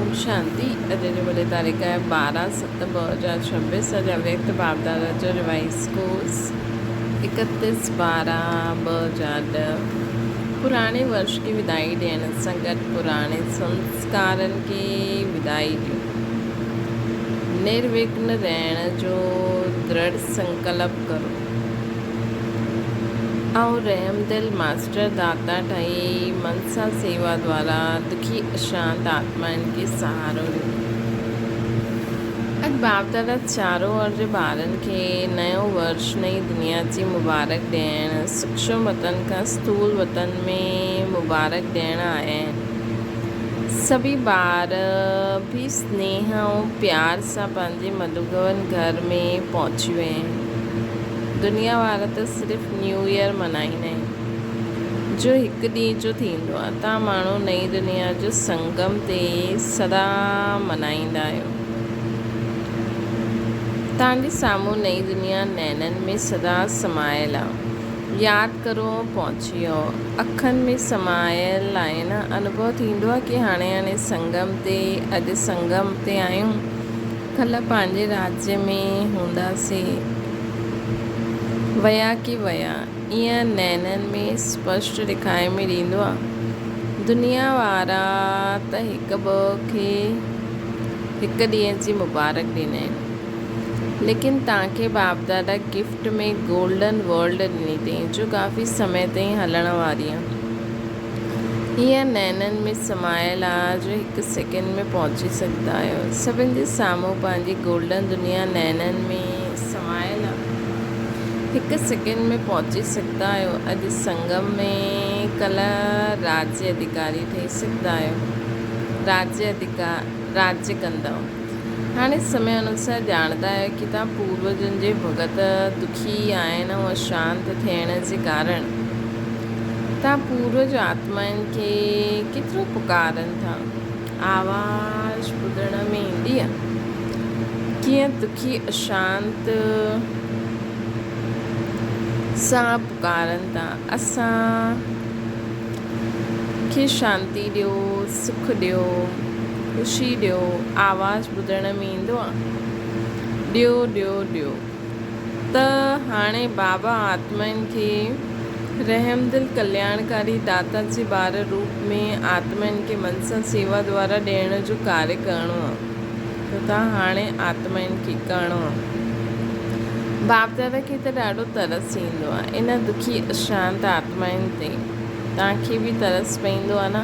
اوم شانتي اڄ جي ڀلي تاريخ آهي 12 7 2026 اڄ اويڪت باپدادا جو ريوائز ڪورس 31 12 2010 پراڻي ورش کي ودائي ڏيڻ سان گڏ پراڻي سنسڪارن کي ودائي ڏيو. نروگن رهڻ جو درڙ سنڪلپ ڪرو ۽ رحمدل ماسٽر داتا ٺهي منسا سيوا دوارا دکي اشانت آتمائن کي سهارو ڏيو. اڄ باپدادا چارو ارج ٻارن کي نيو ورش نئين دنيا جي مبارڪ ڏيڻ، سوڪشم وطن کان اسٿول وطن ۾ مبارڪ ڏيڻ آيا آهن. سڀئي ٻار به سنيهه ۽ پيار سان پنهنجي مڌوگون گهر ۾ پهچي ويا آهن. دنيا وارا ته صرف نيو ايئر ملهائيندا آهن، جو هڪ ڏينهن جو ٿيندو آهي. توهان ماڻهو نئين دنيا جو سنگم تي سدا ملهائيندا آهيو. توهان جي سامهون نئين دنيا نينن ۾ سدا سمايل آ. ياد ڪرو ۽ پهچي ويو. اکن ۾ سمايل آهي نه. انوڀو ٿيندو آ ڪي هاڻي هاڻي سنگم تي، اڄ سنگم تي آهيون. ڪلهه پنهنجي راجيه ۾ هونداسين. ويا ڪي ويا. ايئن نينن ۾ اسپشٽ ڏکائي ۾ ڏيندو آ. دنيا وارا ته هڪ ٻئي کي هڪ ڏينهن جي مبارڪ ڏيندا آهن. ليڪن توهان کي باپ دادا گفٽ ۾ گولڊن ورلڊ ڏني اٿئي جو ڪافي سمي تائين هلڻ واري آ. ايئن نينن ۾ سمايل آ جو هڪ سيڪنڊ ۾ پهچي سگهندا آهيو. سڀن جي سامهون پنهنجي گولڊن دنيا نينن ۾ سمايل آ. هڪ سيڪنڊ ۾ پهچي سگهندا آهيو. اڄ سنگم ۾ ڪلهه راجيه اڌيڪاري ٺهي سگهندا آهيو. راجيه اڌيڪا راجيه ڪندؤ. هاڻي سمي انوسار ڄاڻندا آهيو ڪي توهان پوروجن جي ڀڳت دکي آهن ۽ اشانت ٿيڻ جي ڪارڻ توهان پوروج آتمائن کي ڪيترو پڪارن ٿا. آواز ٻڌڻ ۾ ايندي آهي. ڪيئن دکي اشانت سان پڪارن ٿا. اسان کي شانتي ڏيو، سک ڏيو، خوشي ڏيو. آواز ٻڌڻ ۾ ايندو آ. ڏيو ڏيو ڏيو. ته هاڻي بابا آتمائن کي رحمدل ڪلياڻڪاري داتا جي ٻار روپ ۾ آتمائن کي من سان سيوا دوارا ڏيڻ جو ڪاري ڪرڻو آ. ته تان هاڻي آتمائن کي ڪرڻو آ. باپ دادا کي ته ڏاڍو ترس ايندو آ ان دکي اشانت آتمائن تي. توهان کي به ترس پئيندو آ نه.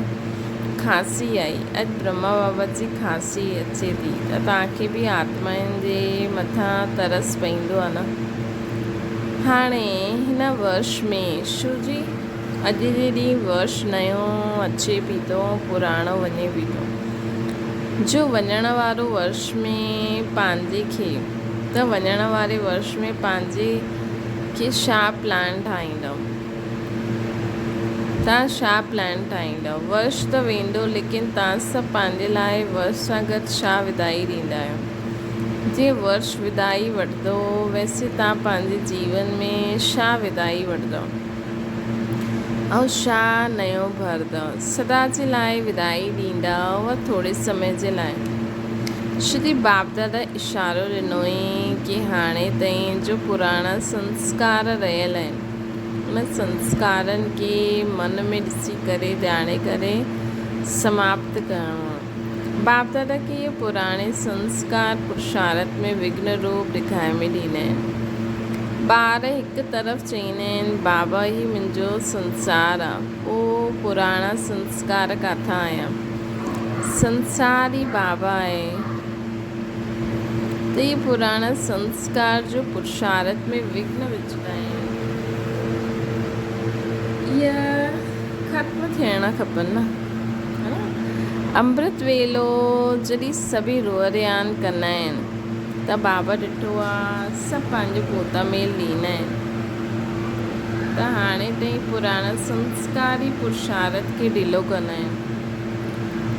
کانسي آئي. اڄ برهما بابا جي کانسي اچي ٿي ته توهان کي به آتمائن جي مٿان ترس پئيندو آ نه. هاڻي هن ورش ۾ شو جي اڄ جي ڏينهن ورش نيو اچي به ٿو ۽ پراڻو وڃي به ٿو. جو وڃڻ وارو ورش ۾ پنهنجي کي ته وڃڻ واري ورش ۾ پنهنجي کي ڇا پلان ٺاهيندؤ؟ توهان ڇا پلان ٺاهيندؤ؟ ورش ته ويندو ليڪن توهان سڀ پنهنجي لاء ورش سان گڏ ڇا ودائي ڏيندا آهيو؟ جيئن ورش ودائي وٺندو ويسي توهان پنهنجي جيون ۾ ڇا ودائي وٺندؤ ۽ ڇا نيو ڀرندؤ؟ سدا جي لاء ودائي ڏيندؤ ٿوري سمي جي لاء؟ شري باپدادا اشارو ڏنو ڪي هاڻي تائين جو پراڻا سنسڪار رهيل آهن، انهن سنسڪارن کي من ۾ ڏسي ڪري ڄاڻي ڪري سماپت ڪرڻو آهي. باپدادا کي اهي پراڻي سنسڪار پرشارٿ ۾ وگهن روپ ڏکائي ۾ ڏيندا آهن. ٻار هڪ طرف چئيندا آهن بابا هي منهنجو سنسار آ، پوء پراڻا سنسڪار ڪاٿان آيا؟ سنسار ئي بابا آهي ته اهي پراڻا سنسڪار جو پرشارٿ ۾ وگهن وجهندا آهن، اهي ختم ٿيڻا کپن نه. امرت ويلو جڏهن سڀئي روح ريان ڪندا آهن ته بابا ڏٺو آ سڀ پنهنجو پوتا ميل ڏيندا آهن ته هاڻي تائين پراڻا سنسڪار ئي پرشارٿ کي ڍلو ڪندا آهن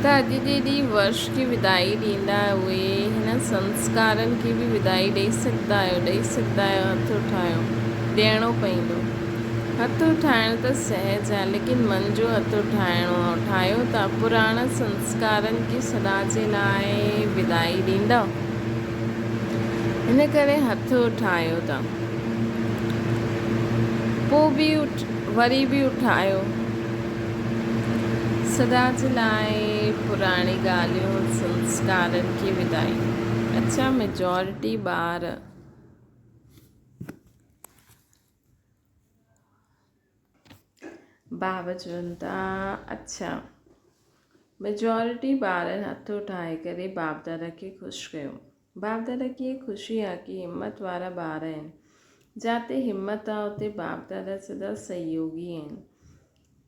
ته اڄ جي ڏينهن ورش کي ودائي ڏيندا اهي هنن سنسڪارن کي به ودائي ڏئي سگهندا آهيو ڏئي سگهندا آهيو هٿ اٺايو ڏيڻو پئيندو. هٿ اٺائڻ ته سهج آهي، ليڪن من جو هٿ اٺائڻو آهي. اٺايو ٿا، پراڻن سنسڪارن کي سدا جي لاء ودائي ڏيندؤ. ان ڪري هٿ اٺايو ٿا. پوء به وري به اٺايو. سدا جي لاء پراڻي ڳالهيون، سنسڪارن کي ودائي. اڇا ميجارٽي ٻار. بابا چون ٿا، اڇا! ميجارٽي ٻارن هٿ اٺائي ڪري باپ دادا کي خوش ڪيو. باپ دادا کي خوشي آ ڪي همت وارا ٻار آهن. جاتي همت آ اتي باپ دادا سدا سهيوگي آهن.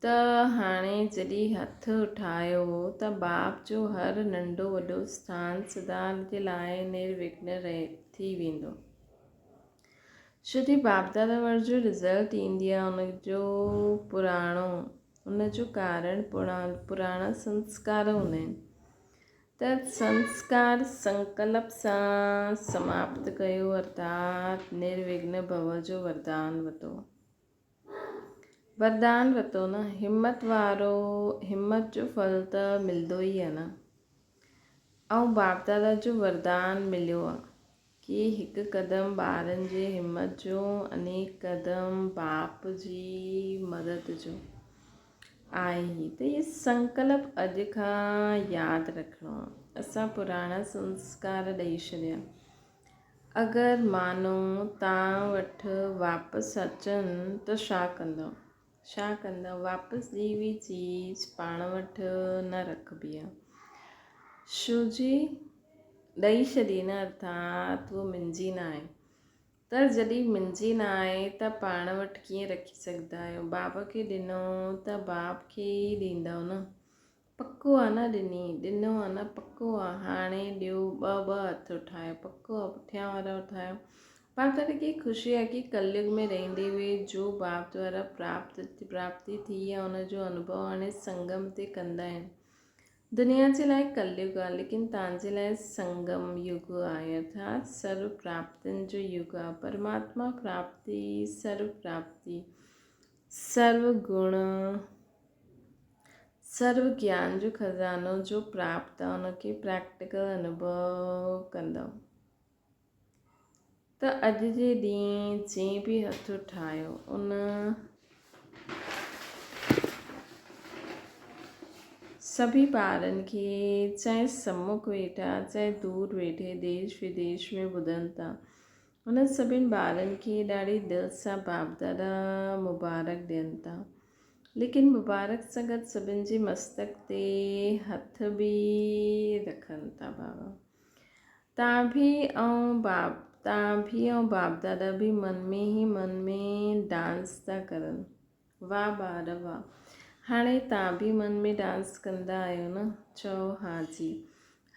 ته هاڻي جڏهن هٿ اٺايو ته باپ جو هر ننڍو وڏو اسٿان سدا جي لاء نروگن ٿي ويندو. ڇو جي باپدادا وٽ جو رزلٽ ايندي آهي ان جو پراڻو ان جو ڪارڻ پراڻا سنسڪار هوندا آهن ته سنسڪار سنڪلپ سان سماپت ڪيو ارٿات نروگن ڀو جو وردان وتو وردان وتو نه همت وارو همت جو ڦل ته ملندو ئي آهي نه ۽ باپدادا جو وردان مليو آهي ڪي هڪ قدم ٻارن جي همت جو انيڪ قدم باپ جي مدد جو آهي هي ته هي سنڪلپ اڄ کان ياد رکڻو آهي اسان پراڻا سنسڪار ڏئي ڇڏيا اگر مانو تان وٽ واپس اچن ته ڇا ڪندؤ ڇا ڪندؤ واپس جي به چيز پاڻ وٽ نه رکبي آ شو جي ڏئي ڇڏي نه ارٿات اهو منهنجي نه آهي ته جڏهن منهنجي نه آهي ته پاڻ وٽ ڪيئن رکي سگهندا آهيو باب کي ڏنو ته باب کي ئي ڏيندؤ نه پڪو آ نه ڏني ڏنو آ نه پڪو آ هاڻي ڏيو ٻه ٻه هٿ اٺايو پڪو آ پٺيان وارا اٺايو باپ دادا کي خوشي آ ڪي ڪليگ ۾ رهندي هئي جو باپ دوارا پراپت پراپتي ٿي آ ان جو انوڀو هاڻي سنگم تي ڪندا آهن دنيا جي لاء ڪليگ آ ليڪن تان جي لاء سنگم يگ آهي ارٿات سرو پراپتين جو يگ آ پرماتما پراپتي سرو پراپتي سرو گڻ سرو گيان جو خزانو جو پراپت آ ان کي پريڪٽيڪل انوڀو ڪندؤ ته اڄ جي ڏينهن جنهن به هٿ اٺايو ان سڀي ٻارن کي چاهي سمک ويٺا چاهي دور ويٺي ديش وديش ۾ ٻڌن ٿا انهن سڀن ٻارن کي ڏاڍي دل سان باپ دادا مبارڪ ڏين ٿا ليڪن مبارڪ سان گڏ سڀن جي مستڪ تي هٿ به رکن ٿا بابا تان ڀي ۽ باب تان ڀي ۽ باپ دادا به من ۾ ئي من ۾ ڊانس ٿا ڪرن واھ ٻار واھ هاڻي تان ڀي من ۾ ڊانس ڪندا آهيو نه چئو ها جي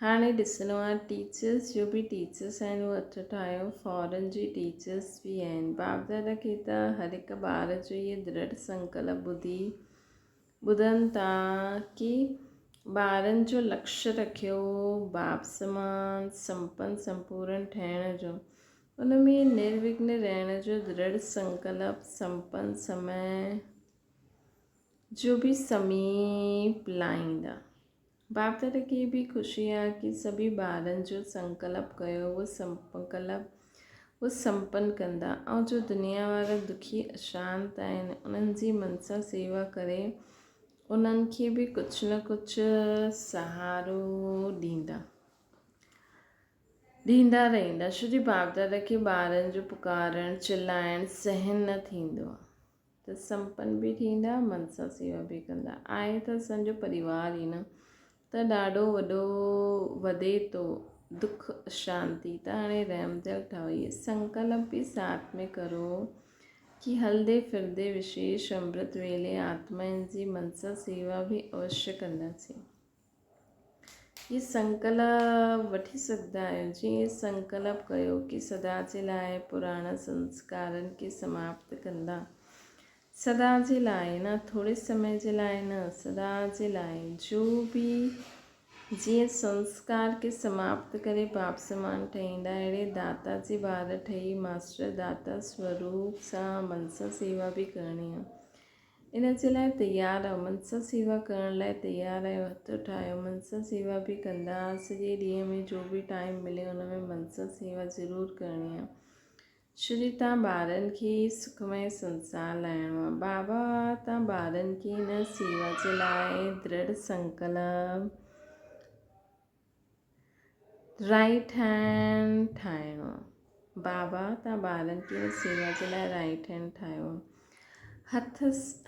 هاڻي ڏسڻو آهي ٽيچرس جو به ٽيچرس آهن اهو هٿ ٺاهيو فارن جي ٽيچرس به آهن باپ دادا کي ته هر هڪ ٻار جو اهي درڙ سنڪلپ ٻڌي ٻڌن ٿا ڪي ٻارن جو لڪش رکيو باپ سمان سمپن سمپورن ٺهڻ جو ان ۾ نروگن رهڻ جو درڙ سنڪلپ سمپن سمي جو به سميپ لائيندا باپ دادا کي به خوشي آ ڪي سڀي ٻارن جو سنڪلپ ڪيو اهو سنڪلپ اهو سمپن ڪندا ۽ جو دنيا وارا دکي اشانت آهن انهن جي من سان سيوا ڪري انهن کي به ڪجهه نه ڪجهه سهارو ڏيندا ڏيندا رهندا ڇو جي باپ دادا کي ٻارن جو پڪارڻ چلائڻ سهن نه ٿيندو آ. ته سمپن به ٿيندا، من سان سيوا به ڪندا. آهي ته اسان جو پريوار ئي نه ته ڏاڍو وڏو وڌي ٿو دک اشانتي ته هاڻي رحمدل ٺهو هي سنڪلپ به ساٿ ۾ ڪرو ڪي هلندي ڦرندي وشيش امرت ويلي آتمائن جي من سان سيوا به اوشيه ڪنداسين. هي سنڪلپ وٺي سگهندا آهيو جيئن هي سنڪلپ ڪيو ڪي سدا جي لاء پراڻا سنسڪارن کي سماپت ڪندا سدا جي لاء نه ٿوري سمي جي لاء نه سدا جي لاء جو به جيئن سنسڪار کي سماپت ڪري باپ سمان ٺهيندا، اهڙي داتا جي ٻار ٺهي ماسٽر داتا سوروپ سان منسا سيوا به ڪرڻي آهي. ان جي لاء تيار آهيو، منسا سيوا ڪرڻ لاء تيار آهيو، هٿ اٺايو، منسا سيوا به ڪندا، سڄي ڏينهن ۾ جو به ٽائيم ملي ان ۾ منسا سيوا ضرور ڪرڻي آهي. شري تان ٻارن کي سکمئي سنسار لائڻو آ. بابا تان ٻارن کي هن سيوا جي لاء درڙ سنڪلپ، رائيٽ هينڊ، ٺاهڻو آ. بابا تان ٻارن کي هن سيوا جي لاء رائيٽ هينڊ ٺاهيو آ. هٿ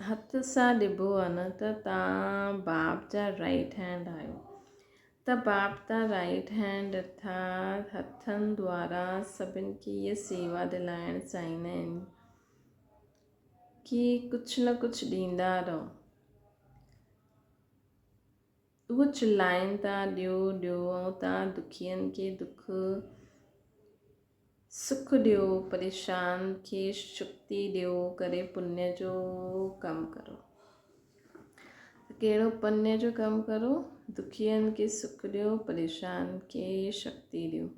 هٿ سان ڏبو آ نه ته تان باپ جا رائيٽ هينڊ آهيو. ته باپ تان رائيٽ هينڊ ارٿات هٿن دوارا سڀن کي هيء سيوا دلائڻ چاهيندا آهن ڪي ڪجهه نه ڪجهه ڏيندا رهو. اهو چلائين ٿا ڏيو ڏيو ۽ تان دکين کي دک سک ڏيو پريشان کي شڪتي ڏيو ڪري پڃ جو ڪم ڪرو. ته ڪهڙو پڃ جو ڪم ڪرو؟ دکين کي سک ڏيو، پريشان کي شڪتي ڏيو.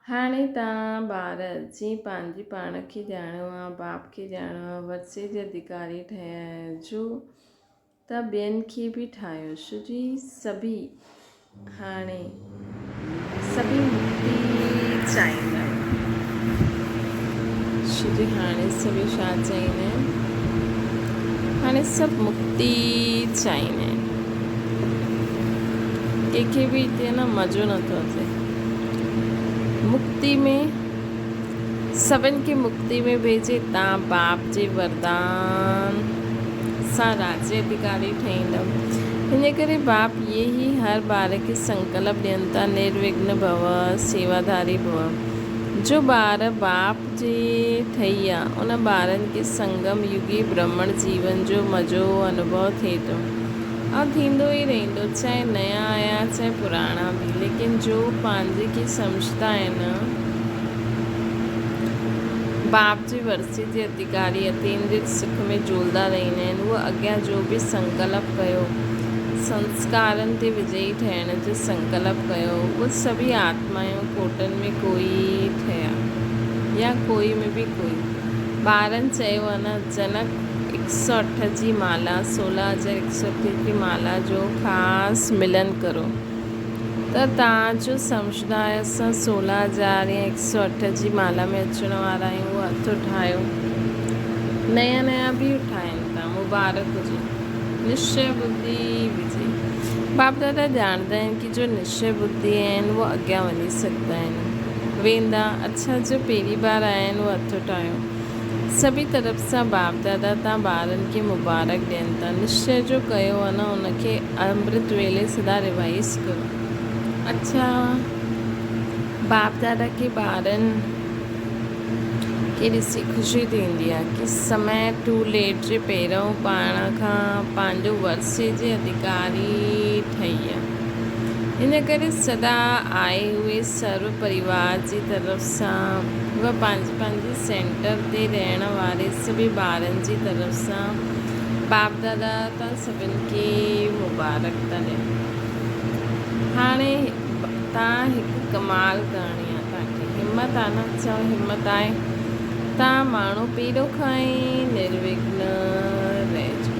هاڻي توهان ٻار، جي پنهنجي پاڻ کي ڄاڻيو آ، باپ کي ڄاڻيو آ، ورثي جي اڌڪاري ٺهيا آهيو، جو ته ٻين کي به ٺاهيو. شري سڀي هاڻي سڀي مڪتي چاهيندا آهن. شري هاڻي سڀي ڇا چاهيندا آهن؟ هاڻي سڀ مڪتي چاهيندا آهن. ڪنهن کي به هتي نه مزو نٿو اچي. مڪتي ۾ سڀن کي مڪتي ۾ ڀيجي تان باپ جي وردان سان راجيه اڌڪاري ٺهيندؤ. ان ڪري باپ اهي ئي هر ٻار کي سنڪلپ ڏين ٿا نروگن ڀو، سيواڌاري ڀو. جو ٻار باپ جي ٺهي آ، ان ٻارن کي سنگم يگي برهمڻ جيون جو مزو انوڀو ٿئي ٿو ۽ ٿيندو ئي رهندو، چاهي نيا آيا چاهي پراڻا به، ليڪن جو پنهنجي کي سمجهندا آهن. باپ جي ورثي جي اڌڪاري اتيندريت سک ۾ جهولندا رهندا آهن. اهو اڳيان جو به سنڪلپ ڪيو، سنسڪارن تي وجئي ٺهڻ جو سنڪلپ ڪيو، اهو سڀئي آتمايون ڪوٽن ۾ ڪوئي ٺهيا يا ڪوئي ۾ به ڪوئي. ٻارن چيو آهي نه، جنڪ هڪ سؤ اٺ جي مالا، سولهه هزار هڪ سؤ اٺ جي مالا جو خاص ملن ڪرو. ته توهان جو سمجهندا آهيو اسان 16 هزار يا هڪ سؤ اٺ جي مالا ۾ اچڻ وارا آهيون اهو هٿ اٺايو نيا نيا به اٺائين ٿا مبارڪ هجي نشچي ٻڌي وجي باپ دادا ڄاڻندا آهن ڪي جو نشچي ٻڌي آهن اهو اڳيان وڃي سگهندا آهن ويندا اڇا جو پهرين بار آيا آهن اهو هٿ اٺايو سڀئي طرف سان باپ دادا تان ٻارن کي مبارڪ ڏين ٿا. نشچي جو ڪيو آ نه ان کي امرت ويلي سدا ريوائيز ڪرو. اڇا باپ دادا کي ٻارن کي ڏسي خوشي ٿيندي آ ڪي سمي ٽو ليٽ جي پهريون پاڻ کان پنهنجو ورثي جي اڌڪاري ٺهي آ. ان ڪري سدا آئي هئي سرو پريوار جي طرف سان و پنهنجي پنهنجي سينٽر تي رهڻ واري سڀئي ٻارن جي طرف سان باپ دادا تان سڀن کي مبارڪ ٿا ڏين. هاڻي تان هڪ ڪمال ڪرڻي آ تان کي همت آ نه چئو همت آهي تان ماڻهو پيرو کائي نروگن رهجو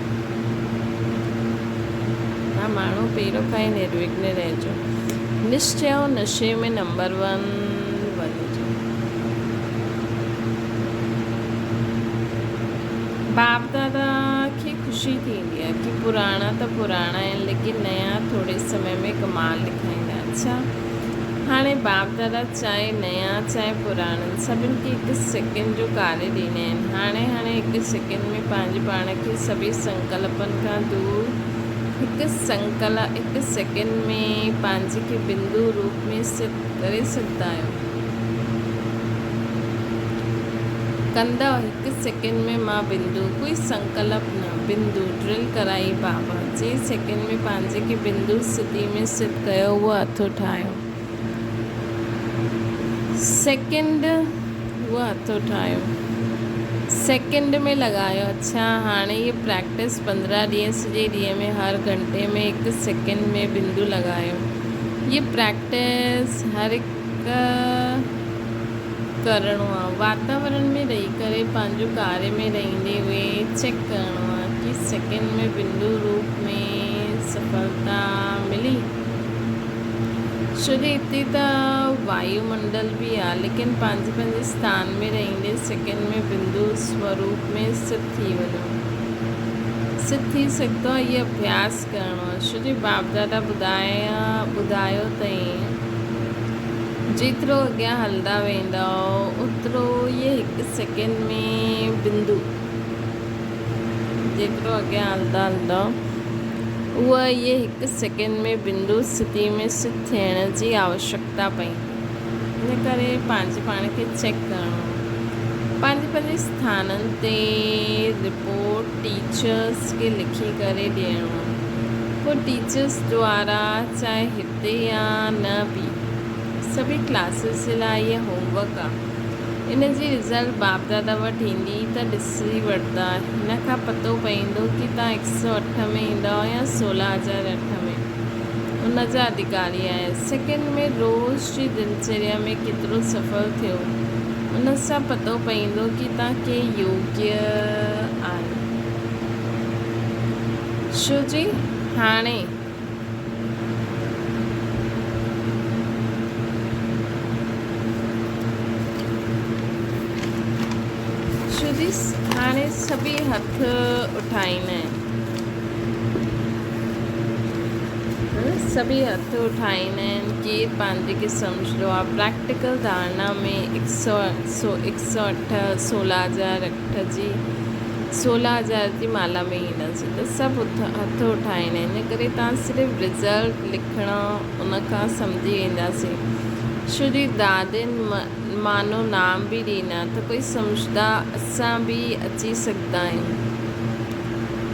تان ماڻهو پيرو کائي نروگن رهجو نشچيو نشي ۾ نمبر ون وڃجو. باپ دادا کي خوشي ٿيندي آهي ڪي پراڻا ته پراڻا آهن ليڪن نيا ٿوري سمي ۾ ڪمال ڏيکاريندا. اڇا هاڻي باپ دادا چاهي نيا چاهي پراڻن سڀن کي هڪ سيڪنڊ جو ڪاري ڏيندا آهن. هاڻي هاڻي هڪ سيڪنڊ ۾ پنهنجي پاڻ کي سڀئي سنڪلپن کان دور هڪ سنڪل هڪ سيڪنڊ ۾ پنهنجي کي بندو روپ ۾ سٿ ڪري سگهندا آهيو. ڪندؤ هڪ سيڪنڊ ۾ مان بندو ڪوئي سنڪلپ نه بندو ڊرل ڪرائي بابا جنهن سيڪنڊ ۾ پنهنجي کي بندو سٿي ۾ سٿ ڪيو اهو هٿ اٺايو سيڪنڊ اهو هٿ اٺايو سيڪنڊ ۾ لڳايو اڇا هاڻي هي پريڪٽس 15 ڏينهن سڄي ڏينهن ۾ هر گهنٽي ۾ هڪ سيڪنڊ ۾ بندو لڳايو. هيء پريڪٽس هر هڪ ڪرڻو آ. واتاورڻ ۾ رهي ڪري پنهنجو ڪاري ۾ رهندي هئي چيڪ ڪرڻو آ ڪي سيڪنڊ ۾ بندو روپ ۾ سڦلتا ملي. ڇو جو هتي ته وايو منڊل به آ ليڪن پنهنجي پنهنجي اسٿان ۾ رهندي سيڪنڊ ۾ بندو سوروپ ۾ اسٿت ٿي وڃو. اسٿت ٿي سگهندو آ هي اڀياس ڪرڻو آ. ڇو جو باپ دادا ٻڌايو اٿئين جيترو اڳيان هلندا ويندؤ اوترو هي هڪ سيڪنڊ ۾ بندو جيترو اڳيان هلندا هلندؤ اهو اهي هڪ سيڪنڊ ۾ بندو اسٿتي ۾ اسٿت ٿيڻ جي آوشڪتا پئيندي. ان ڪري پنهنجي پاڻ کي چيڪ ڪرڻو آهي. پنهنجي پنهنجي اسٿانن تي رپورٽ ٽيچرس کي لکي ڪري ڏيڻو آهي. پوء ٽيچرس دوارا چاهي هتي يا نه به سڀئي ڪلاسز جي لاء اهي هوم ورڪ آهي. ان جي رزلٽ باپ دادا وٽ ايندي ته ڏسي وٺندا. هن کان پتو پئيندو ڪي توهان هڪ سئو اٺ ۾ ايندؤ يا سولهن هزار اٺ ۾. ان جا اڌڪاري آهي. سيڪنڊ ۾ روز جي دنچريا ۾ ڪيترو سڦل ٿيو ان سان پتو پئيندو ڪي توهان ڪي يوگيه آهيو. شو جي هاڻي. شو جي هاڻي سڀئي هٿ اٺائيندا آهن. سڀئي هٿ اٺائيندا آهن. ڪير پنهنجي کي سمجهندو آهي. پريڪٽيڪل ڌارڻا ۾ هڪ سؤ هڪ سؤ اٺ سولهه هزار اٺ جي سولهه هزار جي مالا ۾ اينداسين ته سڀ هٿ اٺائيندا آهن. ان ڪري توهان صرف رزلٽ لکڻ ان کان سمجهي وينداسين. ڇو جي دادين مانو نام به ڏيندا ته ڪوئي سمجهندا اسان به اچي سگهندا آهيون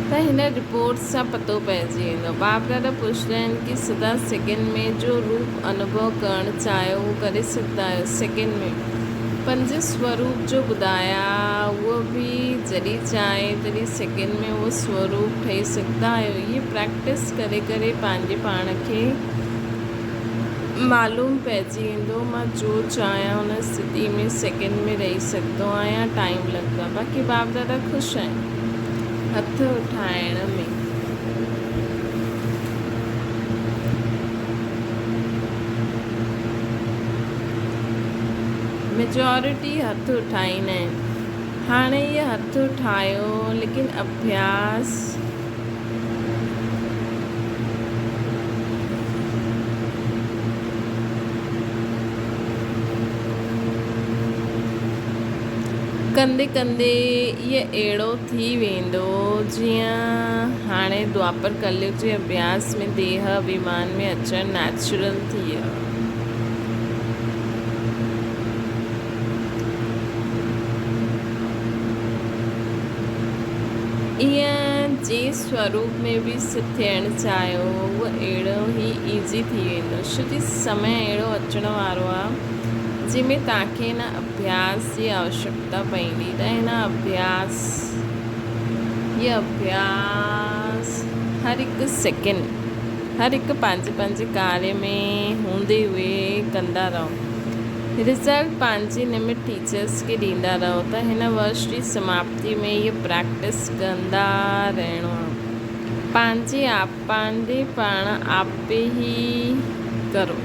ته هن رپورٽ سان پتو پئجي ويندو. باپ دادا پڇندا آهن ڪي سدا سيڪنڊ ۾ جو روپ انوڀو ڪرڻ چاهيو اهو ڪري سگهندا آهيو؟ سيڪنڊ ۾ پنج سوروپ جو ٻڌايا اهو به جڏهن چاهي تڏهن سيڪنڊ ۾ اهو سوروپ ٺهي سگهندا آهيو. هي پريڪٽس ڪري ڪري پنهنجي پاڻ کي معلوم پئجي ويندو مان جو چاهيان ان اسٿتي ۾ سيڪنڊ ۾ رهي سگهندو آهيان ٽائيم لڳندو آهي باقي باپ دادا خوش آهن هٿ اٺائڻ ۾. ميجارٽي هٿ اٺائيندا آهن هاڻي اهي هٿ اٺايو ليڪن اڀياس ڪندي ڪندي اهي اهڙو ٿي ويندو جيئن هاڻي دوآپر ڪليگ جي اڀياس ۾ ديهه اڀيمان ۾ اچڻ نيچرل ٿي ويو. ايئن جنهن سوروپ ۾ به سڌ ٿيڻ چاهيو اهو اهڙو ئي ايزي ٿي ويندو ڇو جي سمي اهڙو اچڻ وارو آ جنهن ۾ توهان کي هن اڀياس جي آوشڪتا پوندي ته هن اڀياس هي اڀياس هر هڪ سيڪنڊ هر هڪ پنهنجي پنهنجي ڪاري ۾ هوندي هئي ڪندا رهو. رزلٽ پنهنجي نمت ٽيچرس کي ڏيندا رهو ته هن ورش جي سماپتي ۾ هيء پريڪٽس ڪندا رهڻو آ. پنهنجي آپ پنهنجي پاڻ آپي ئي ڪرو.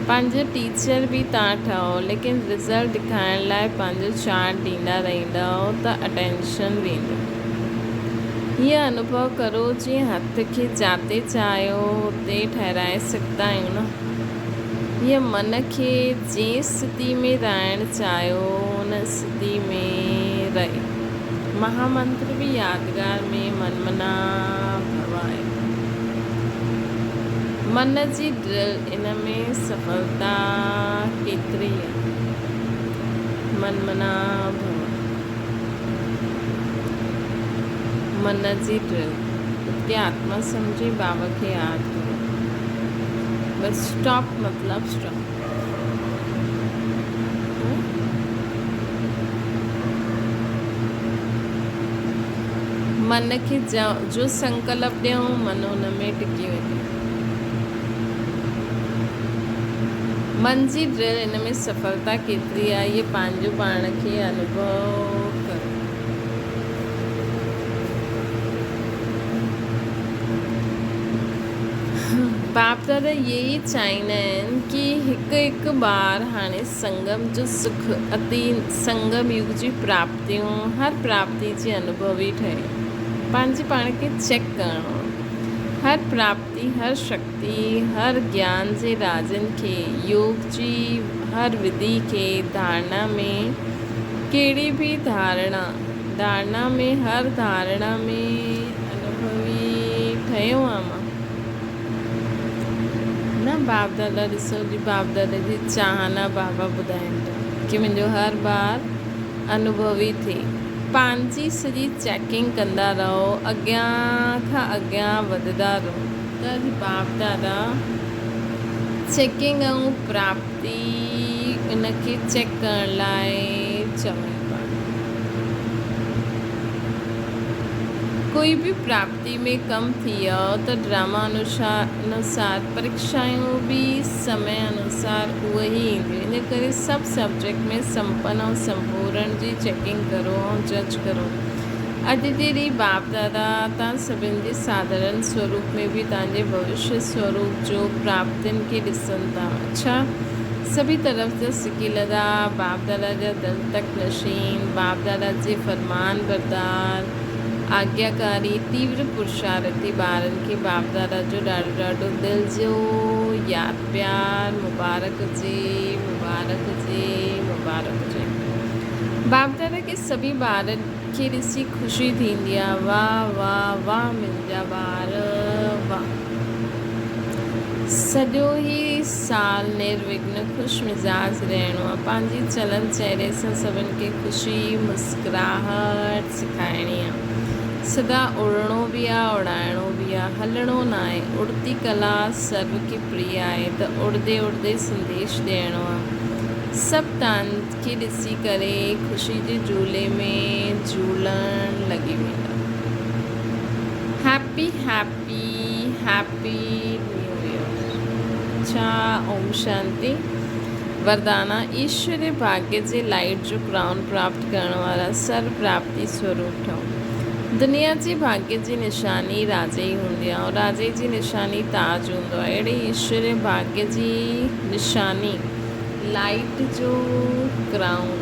پنهنجو ٽيچر به توهان ٺهو ليڪن رزلٽ ڏيکارڻ لاء پنهنجو چارٽ ڏيندا رهندؤ ته اٽينشن ويندو. هيء انوڀو ڪرو جيئن هٿ کي جاتي چاهيو اتي ٺهرائي سگهندا آهيون نه. هيء من کي جنهن اسٿتي ۾ رهائڻ چاهيو ان اسٿتي ۾ رهي. مها منتر به يادگار ۾ من منا ڀو آهي. من جي ڊرل ان ۾ سڦلتا ڪيتري آهي. من منا ڀو. من جي ڊرل. خود کي آتما سمجهي بابا کي ياد ڪرو. بس اسٽاپ مطلب اسٽاپ. من کي جو سنڪلپ ڏيون من ان ۾ ٽڪي وڃي. من جي ڊرل ان ۾ سڦلتا ڪيتري آهي اهي پنهنجو پاڻ کي انوڀو ڪرو. باپ دادا اهي ئي چاهيندا آهن ڪي هڪ هڪ ٻار هاڻي سنگم جو سک اتي سنگم يگ جي پراپتيون هر پراپتي جي انوڀوي ٺهي. پنهنجي پاڻ کي چيڪ ڪرڻو هر پراپتي هر شڪتي هر گيان جي رازن کي، يوگ جي هر وڌي کي، ڌارڻا ۾ ڪهڙي به ڌارڻا، ڌارڻا ۾ هر ڌارڻا ۾ انوڀوي ٺهيو آهيان مان. نه باپ دادا ڏسو جي باپ دادا جي چاهنا بابا ٻڌائين ٿا ڪي منهنجو هر ٻار انوڀوي ٿئي. پنهنجي سڄي چيڪنگ ڪندا رهو، اڳيان کان اڳيان وڌندا رهو. ته باپ دادا چيڪنگ ۽ پراپتي ان کي چيڪ ڪرڻ لاء چون پيا. ڪوئي به پراپتي ۾ ڪم ٿي ويو ته ڊراما انوسار پريڪشائون به سمي انوسار اهي ئي اينديون. ان ڪري سڀ سبجيڪٽ ۾ سمپن ۽ سمپورڻ جي چيڪنگ ڪرو ۽ جج ڪرو. اڄ جي ڏينهن باپ دادا تان سڀن جي ساڌارڻ سوروپ ۾ به تان جي ڀوشيه سوروپ جو پراپتين کي ڏسن ٿا. اڇا! سڀئي طرف جا سڪيلڌا، باپ دادا جا دل تخت نشين، باپ دادا جي فرمان بردار، آگياڪاري، تيور پرشارٿي ٻارن کي باپ دادا جو ڏاڍو ڏاڍو دل جو ياد پيار مبارڪ هجي، مبارڪ هجي، مبارڪ هجي. باپ دادا کي سڀئي ٻارن کي ڏسي خوشي ٿيندي آ واه واه واه منهنجا ٻار واه. سڄو ئي سال نروگن خوش مزاج رهڻو آ پنهنجي چلن چهري سان سڀن کي خوشي مسڪراهٽ سکائڻي آ سدا اڙڻو به آ اڙائڻو به آ هلڻو ناهي اڙتي ڪلا سرو کي پريه آهي ته اڙدي اڙدي سنديش ڏيڻو آ سڀ تان کي ڏسي ڪري خوشي جي جهولي ۾ جهولڻ لڳي ويندا. Happy happy happy new year. اڇا اوم شانتي. وردانا ايشوري ڀاگيه جي لائيٽ جو ڪرائون پراپت ڪرڻ وارا سرو پراپتي سوروپ ٺهو. دنيا جي ڀاگيه جي نشاني راجئي هوندي آهي ۽ راجئي جي نشاني تاج هوندو آهي. اهڙي ايشوري ڀاگيه جي نشاني لائيٽ جو ڪرائون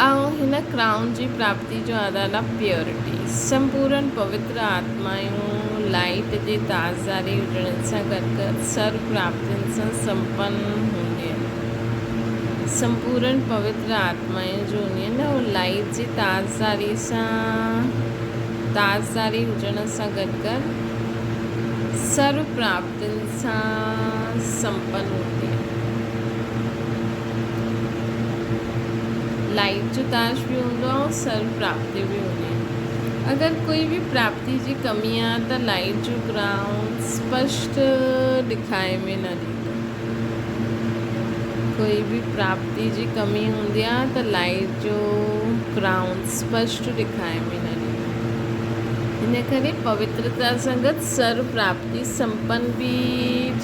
۽ هن ڪرائون جي پراپتي جو آڌار آهي پيورٽي. سمپورن پوتر آتمائون لائيٽ جي تازداري هجڻ سان گڏ گڏ سرو پراپتين سان سمپن هونديون آهن. سمپورن پوتر آتمائون جو هونديون آهن نه اهي لائيٽ جي تازداري سان تازداري هجڻ سان گڏ گڏ سرو پراپتين سان سمپن هوندي آهي. لائيٽ جو تاج به هوندو آهي ۽ سرو پراپتي به هوندي آهي. اگر ڪوئي به پراپتي جي ڪمي آهي ته لائيٽ جو گرائونڊ اسپشٽ ڏکائي ۾ نه ڏيندو. ڪوئي به پراپتي جي ڪمي هوندي آهي ته لائيٽ جو گرائونڊ اسپشٽ ڏکائي ۾ نه ڏيندو. ان ڪري پوترتا سان گڏ سرو پراپتي سمپن به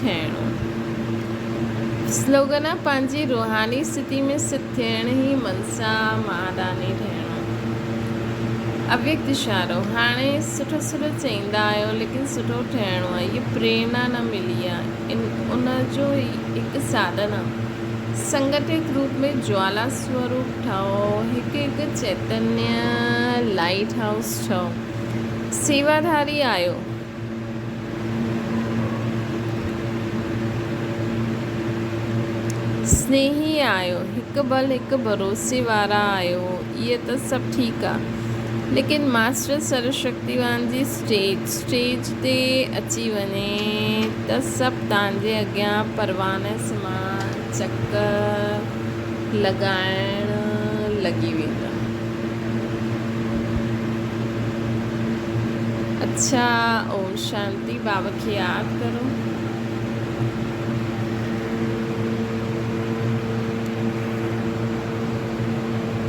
ٿيڻو. سلوگن آ پنهنجي روحاني اسٿتي ۾ سڌ ٿيڻ ئي منسا مهاداني ٺهڻو. اويڪت اشارو، هاڻي سٺو سٺو چئيندا آهيو ليڪن سٺو ٺهڻو آ هيء پريرنا نه ملي آ ان جو هي هڪ ساڌن آ. سنگٺت روپ ۾ جوالا سوروپ ٺهو، هڪ هڪ چيتنيه لائيٽ هائوس ٺهو. سيواڌاري آهيو. سنيهي آهيو، هڪ بل هڪ ڀروسي وارا آهيو، اهي ته سڀ ٺيڪ آ، ليڪن ماسٽر سروشڪتيوان جي اسٽيج، Stage، تي اچي وڃي ته سڀ تان جي اڳيان پروانه سمان چڪر لڳائڻ لڳي ويندا. اڇا اوم شانتي بابا کي ياد ڪرو.